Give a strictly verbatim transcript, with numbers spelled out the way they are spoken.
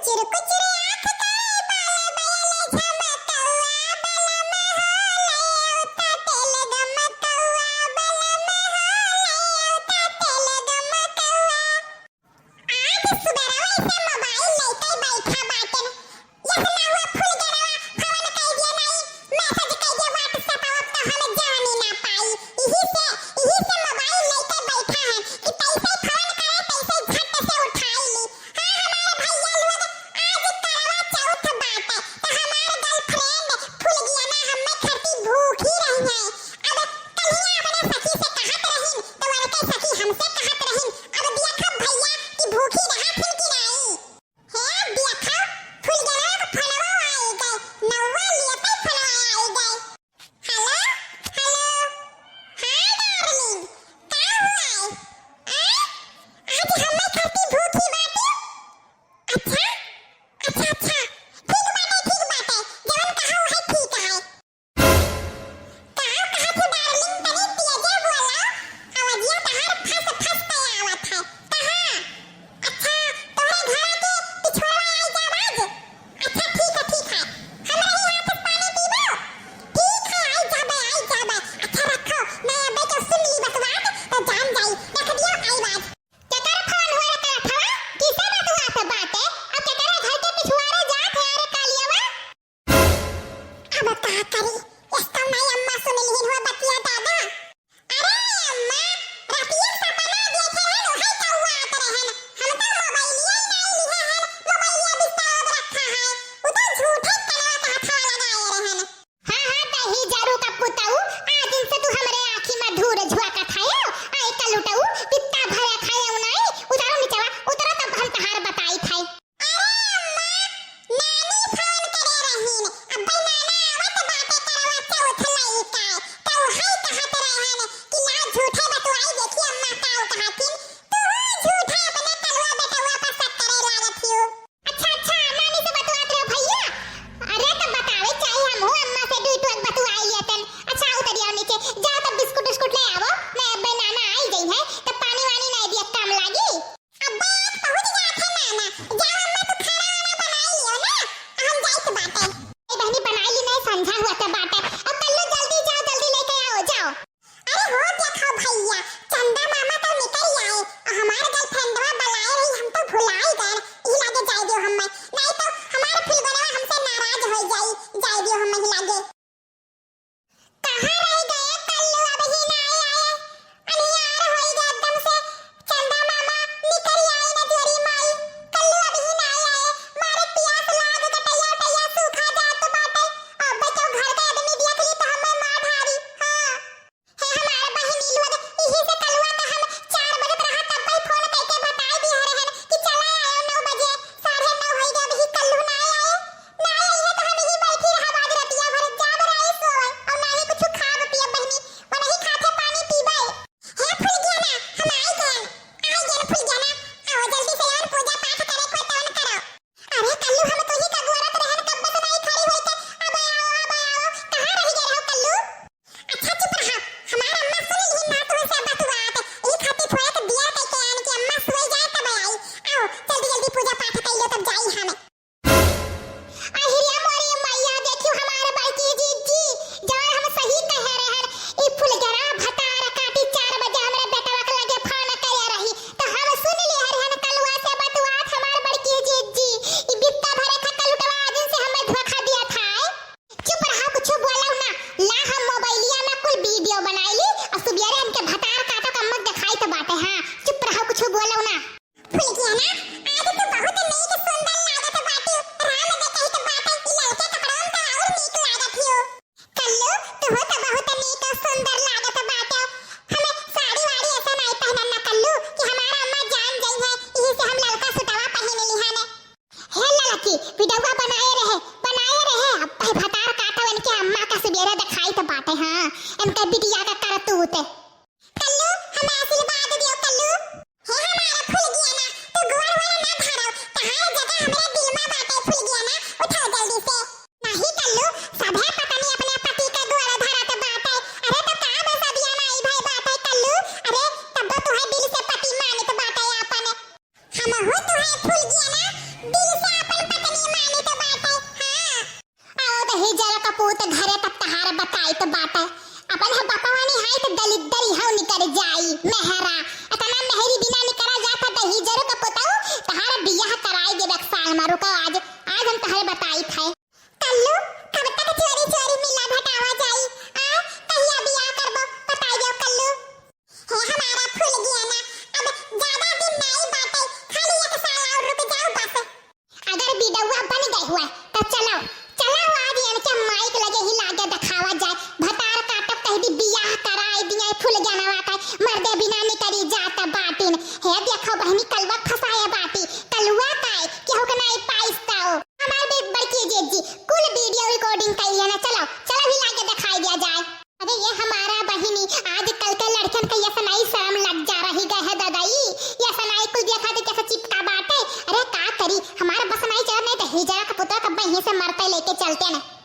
चुरकुचुर आँख के बाल बयल झमकौआ, बलम हो ले औता तेल गमकौआ, बलम हो ले औता तेल गमकौआ। आज सुबेरवे से मोबाइल लइके बैठा बाटेन। यस ना हुआ फुलगेनवा फोन कइ दिया नाई, मैसेज कइ दिया WhatsApp, अब तो हम जानी ना पाई। इही से, इही से मोबाइल लइके बैठा है कि कैसे फोन करे, कैसे झट से उठाई ली। हाँ, हमारे भैया लोग, आज करवा चौथ बाटे, तो हमार गर्लफ्रेंड फुलगेना हम्मे खरती भूखी रही है। अब कलिया अपने सखी से कहत रहिन, तो उनके सखी हमसे कहत रहिन। अब देखब भैया कि भूखी रहथिन कि नाई। हे देखब, फुलगेना के फोनवा आई गए, नौवा लिए पे फोनवा आई गए। हेलो, हेलो, हाँ डार्लिंग, का हुआ है? आ? आज हम्मे खरती भूखी बाटे? अच्छा, अच्छा, अच्छा, ठीक बाटे, ठीक बाटे, जवन कहा है ठीक है। का कहत हो डार्लिंग, तनी तेजे बोला, आवाजिया तहार फस फस के आवत है। कहाँ? अच्छा, तोहरे घर के पिछुआ आई जाब आज? अच्छा, ठीक है, ठीक है। हमरा ही हाथ से पानी पीबो? ठीक है, आई जाबे, आई जाबे। अच्छा, रखो, मैं अबे जो सुन ली बतवात, तो जान जाई। रख दियो, आई बात। केकर फोन हुआ रे कलठवा? किसे बतवात बाटे? अब केकरे घर के पिछुआरे जात है रे कालियावा? अब का करी? इसका माई अम्मा सुन लिहिन हुआ बतिया दादा। अरे अम्मा, रातिया सपना देखे हन, वही कौआ आत रहन। हम तो मोबाइलिया ही नहीं लिहे हन, मोबाइलिया बिस्तार रखा है। वो तो झूठे कनवा का हथवा लगाए रहन। हाँ, हाँ, दही जरू का पुतऊ, आज दिन से तू हमरे आँखी में धूर झुआकत है, आए कलुटऊ, बित्ता भरे खाए उनाई, उतारो निचवा, उतरो तब हम तहार बताई थाई। अरे अम्मा, नानी फोन करे रहीन, अब्बे नाना आवत बाटे करवा चौथ लइका, तो उहई कहत रहन कि ला झूठे बतुआई देखी अम्मा का कहथिन, तू झूठे अपने कलुआ बेटवा पर शक करे लागत हियो। अच्छा, अच्छा, नानी से बतुआत रहो भैया। अरे, तो बतावे चाही, हमहू अम्मा से दुई ठो बतुआई लेतन। अच्छा, उतरिया नीचे, जाओ तब बिस्कुट उस्कुट ले आवो, मैं अब्बे नाना आई गई है, तब पानी वानी नहीं दिया काम लागी। अब्बे आज पहुँच जात है नाना, जाओ अम्मा तू खाना वाना बनाई लियो ना, हम जाइत बाटे। ए बहनी बनाई ली नहीं, संझा हुआ तो बाटे, अब कल्लू जल्दी जाओ, जल्दी लेके आओ, जाओ। अरे हो देखो भैया, चंदा मामा तो निकल आए, और हमार गर्लफ्रेंडवा बुलाए रही, हम तो भुलाई गए, यही लागे जाए दियो हमें, नहीं तो हमार फुलगेनवा हमसे नाराज हो जाई, जाए दियो हमें यही लागे। कहाँ रह गए कल्लू, अब ही ना आए, अनियार होई गए एकदम से, चंदा मामा निकल आए ना जोरी माई, कल्लू अब ही ना आए, मारे पियास लाग गटैया टैया सूखा जात बाटे, अब तो घर के आदमी देख ली तो हमें मार ढारी, हाँ। हे हमार बहिनी लोग, इही से कलुआ का हम चार बजत रहा तब भाई फोन करके बताई दिया रहन कि चला आयो नौ बजे, साढ़े नौ होई गए, अभी कल्लू ना आए, ना आए है तो हम यही बैठी रहा आज रतिया भर जाब रही सोए और ना ही कुछ खाब पियब बहिनी, वो नहीं खाते पानी पीबे। हे फुलगेना, हम आई गए, आई गए फुलगेना, आओ जल्दी से यार पूजा पाठ करे कोई तवन करो। अरे कल्लू, हम तो ही का गोरत रहन, कब से नहीं खड़ी होई के, अब आओ, अब आओ, कहाँ रह गए रहो कल्लू? अच्छा चुप रहा, हमार अम्मा सुन ली ना तुमसे बतुआत, ई खातिर थोड़ा के दिया कह के आन के अम्मा सोई जाए तब आई। आओ जल्दी जल्दी पूजा पाठ कर लो तब जाई हम। अहिया मोरी मैया, देखियो हमार बड़की जीजी, जवन हम सही कहे रहन, ई फुलगेना भतार काटी चार बजे हमरे बेटवा के लगे फोन करे रही, तो हम सुन लिए रहन कलुआ से बतुआत हमार बड़की जीजी, ई बित्ता भरे खा कलुटवा आदमी से हमें धोखा दिया था। चुप रहो, कुछ बोलो ना। ला हम मोबाइलिया में कुल वीडियो बनाई ली और सुबेरे हमके भतार काटो का मुंह दिखाई तो बाटे। हाँ, चुप रहो, कुछ बोलो ना। फुलगेना, आज तू बहुत नीक सुंदर लागत बाटी। राम दे कही तो बाटे कि ललके कपड़ों में तो और नीक लागत हियो। कल्लू, तू तो बहुत नीक सुंदर लागत बाटे। हमें साड़ी वाड़ी ऐसा नहीं पहनना कल्लू कि हमारा अम्मा जान जाई है, यही से हम ललका सुटवा पहन लिहाने। हे ललकी, वीडियोवा बनाए रहे, बनाए रहे। अब भाई भतार काटो, इनके अम्मा का सुबेरे दिखाई तो बाटे, हाँ, इनके बिटिया का करतूत। कल्लू, हमें आशीर्वाद दियो कल्लू। हे हमारा फुलगेना, तू गोड़ वोड़ ना धरो, तहार जब हमारो का आज, आज हम तहरे बताई थे। कल्लू, कब तक चोरी चोरी मिला भटावा जाई? आ, कहिया बियाह करबो, बताई दो कल्लू। हे हमारा फूल गया ना, अब ज्यादा दिन नहीं बाटे, खाली एक साल और रुक जाओ बस। अगर बिडौआ बन गई हुआ तो चलो, चलो आज इनके माइक लगे ही लागे दिखावा जाए। भतार काटब कह दी बियाह कराई दिए फूल गया ना का, मर्दे बिना निकरी जात बाटिन। हे देखो बहनी कलुआ फंसाए बाटी, कलुआ काय केहू के नहीं पाइस तो। हमार बे-, बड़की जीजी कुल वीडियो रिकॉर्डिंग कइले ना, चलो, चलो ही लागे दिखाई दिया जाए। अरे ये हमारा बहिनी, आजकल के लड़कन के ये सनाई शर्म लग जा रही गए है ददाई। ये सनाई कुल देखा दे कैसे चिपका बाटे। अरे का करी, हमारा बस नहीं चलत नहीं तो हिजरा का पुतवा कब यहीं से मरते लेके चलते न।